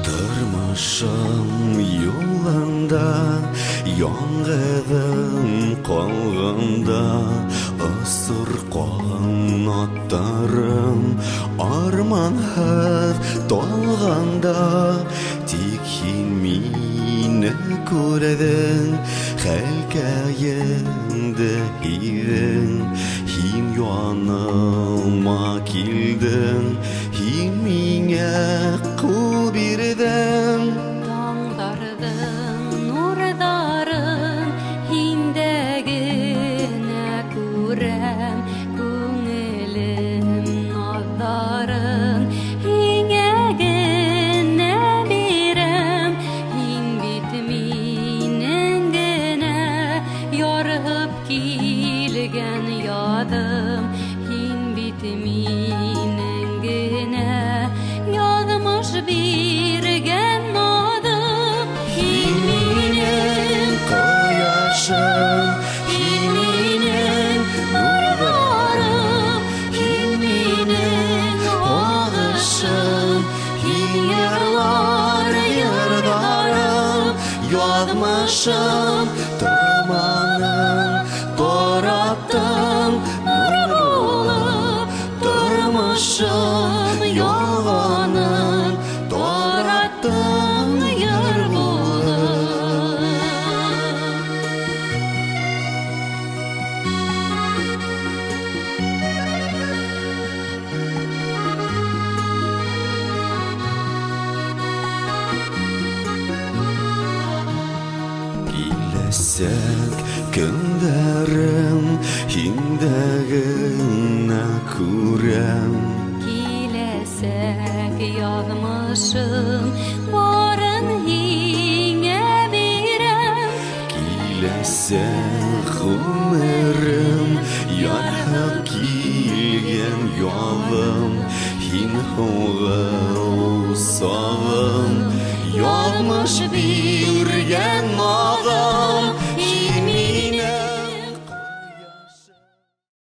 Тормошом юлында яңғыҙым ҡалғанда, осор ҡанаттарым арманһыҙ талғанда, тик һин мине күрҙең, хәлкәйемде һиҙҙең, һин яныма килдең, һин миңә ҡул бирҙең. Таңдарҙың нурҙарын һиндә генә күрәм, күңелем наҙҙарын һиңә генә бирәм. Һин бит минең генә ярһып килгән яҙым, һин бит минең генә яҙмыш биргән наҙым. Һин минең ҡояшым, һин минең нурҙарым, һин минең һағышым, һин йырлар йырҙарым, яҙмышым томанын тараттың, нур булып, тормошом ялғанын тараттың, йыр булып. Киләсәк көндәрем һиндә генә күрәм. Киләсәк яҙмышым барын һиңә бирәм. Киләсәк ғүмерем, ярһып килгән яҙым, һин һуңғы сағым, яҙмыш биргән.